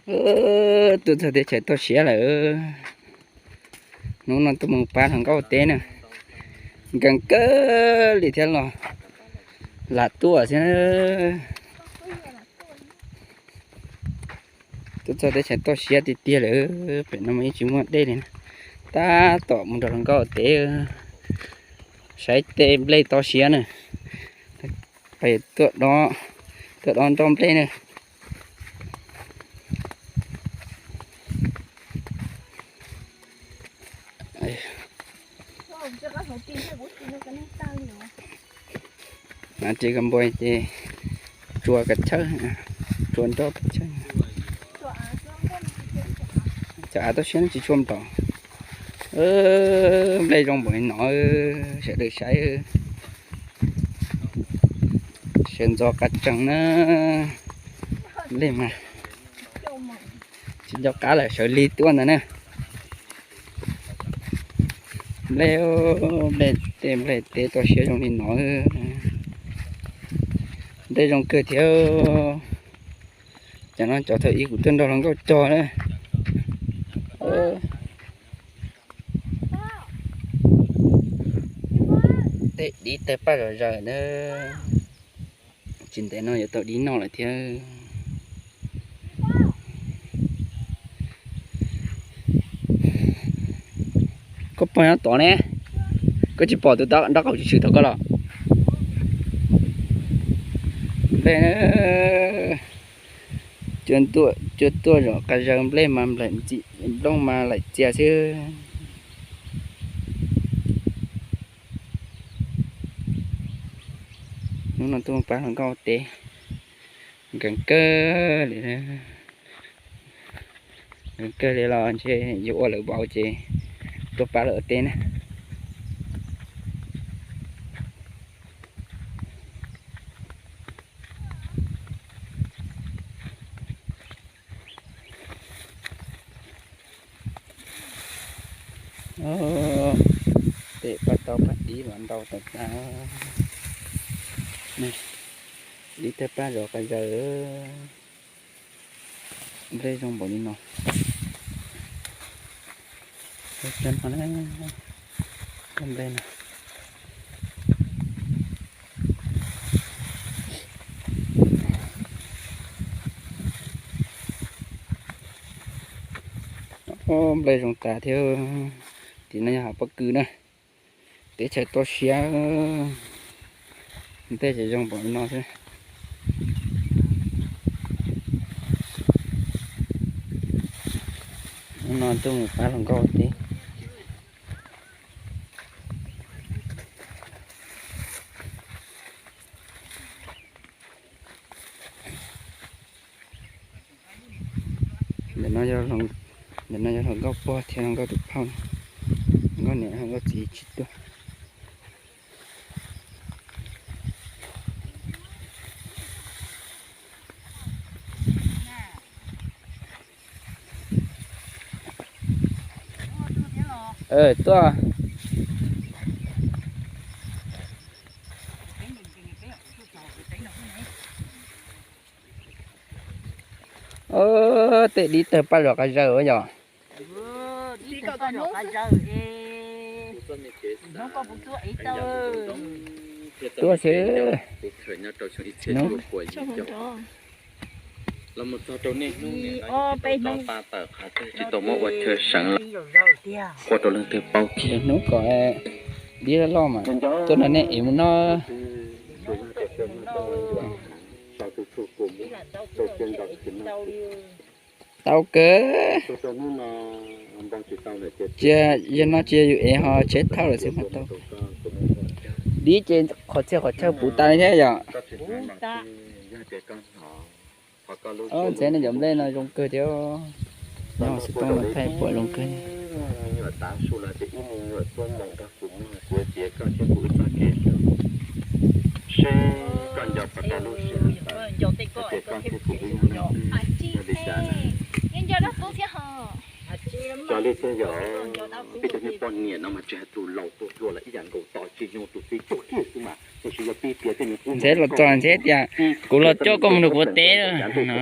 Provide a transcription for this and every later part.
Tuaj txog teb chaws toj siab lawm. Hnub no tuaj mus pab hluas nkauj teb na. Nkees kawg li thiab los lam tuaj xwb na. Tuaj txog teb chaws toj siab tiag tiag lawm, pem no mas yeej tsis muaj dej li na. Tab tom mus nrog hluas nkauj teb, saib tej nplej toj siab na. Peb tuaj dob nroj nplej na. Ces koj npua ces tsua kav chawj, tsua nroj kav chawj. Cov av toj siab no tsis tshua nplaum. Nplej zoo npaum li no, sawv daws saib. Sawv ntxov qab tsees na. Nplej mas tsis nco qab lawm, sawv lig tuaj ntawd na. Nplej, nplej tej nplej teb toj siab zoo li no. Nplej zoo kawg thiab. Cov no cov thaum ub kuv tuaj nrog hluas nkauj cog na. Tej dib tawg paj zom zaws na. Tsis ntev no yuav tau dib noj lawm thiab. Koj pog nyob tod ne, koj tsis pom tus nraub qaum tshwm tshwm thaum koj los? Nplej, cua tuaj zom qab zaws, nplej mas nplaim ntxim, nplooj mas laim txias xwb. Hnub no tuaj pab hluas nkauj teb, nkees kawg li, nkees kawg li los ntshe yuav ua lawv vauv ces tuaj pab lawv teb na. Tej paj tau paj dib mas ntau tas tas. Dib tawg paj zom qab zaws. Nplej zoo npaum li no. Nplej no. Nplej zoo tas thiab. Tim no yog hav pob kws na. Teb chaws toj siab, tej ces zoo npaum li no xwb. Hnub no tuaj mus pab hluas nkauj teb. Ntawm no yog hluas nkauj pog thiab hluas nkauj tus phauj, hluas nkauj niam hluas nkauj txiv tsis tuaj. Tuaj. Tej dib tawg paj zom qab zaws yom. Tuaj xwb. Tsis tau muab ua chaw seev los ua rau leej twg paub kiag. Hnub kom dib loj loj mas tuaj nrog nej ev mus noj. Tau kawg. Cia yog no cia yus ev ho tsheb thauj lawm xwb mas tau. Dib ces qhov txhia qhov chaw puv tas li thiab yom. Ntxeev nej cov nplej no zoo kawg thiab. Nyob xov tooj los thaij puas zoo kawg. Peb cov niag poj niam no mas tsis hais tus laus tus hluas los ib yam nkaus, tos tsis nug tus txiv tuag kiag xwb mas tab sis yog pib piav tej me qub ntshe los txog ntshe tias kuv los coj koj mus nrog kuv ua teb no.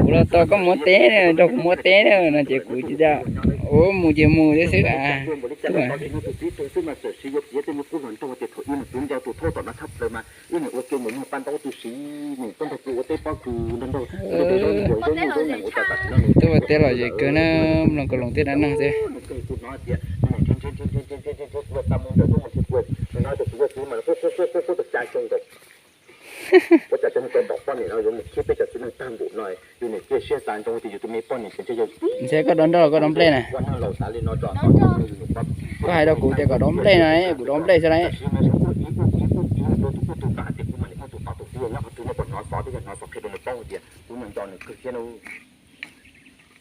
Kuv los tos koj mus ua teb, nrog kuv mus ua teb no ces kuv cia li ua mus ces mus thiab xwb. Tuaj ua teb los ces kawg na, mloog Koob Loos tej dab neeg xwb. Ntshe koj dob nroj los koj dob nplej na. Koj hais rau kuv tias kom dob nplej no, kuv dob nplej xwb na.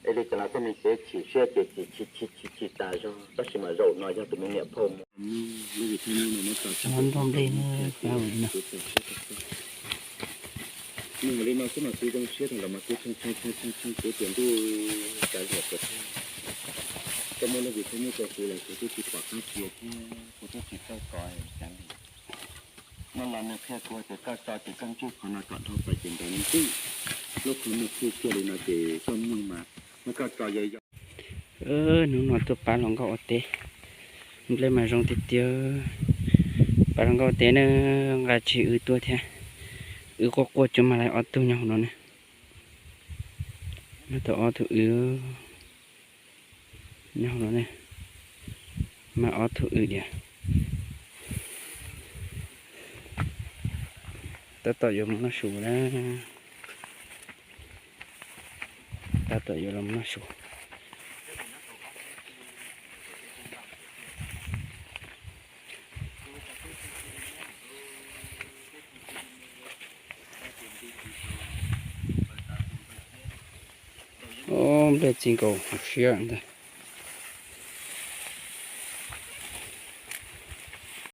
Es li cas los tej me kev chim siab ces chim chim chim chim tas zog, tab sis mas zaum no yog tus me niam phauj mus. Nrog nplej no, li no xwb mas kuv zoo siab thaum los mas kuv tshee tshee tshee tshee kuv tias ntuj, cas liam tias koj muaj lub vim thwj muj rau kuv los kuv twb tsis pom qab cia thiab kuv twb tsis txawj kov cas li. Noj los nws qhia kuv tias koj tso ces koj ntswj qhov no kom dhau plaws ces nrov ntuj, lub qhov muag qhib kiag li no ces koj muag mas muab koj tso yog yog. Hnub no tuaj pab hluas nkauj ua teb, nplej mas zoo tiag tiag. Pab hluas nkauj ua teb na, nqa tsig wb tuaj thiab. Wb quaj quaj cuag mas lawv ob tug nyob hauv no ne. Muaj tau ob tug wb nyob hauv no ne, mas ob tug wb diam. Tab tom yuav mus noj su na. Tab tom yuav los mus noj su. Ob, nplej txi nkaus siab ntag.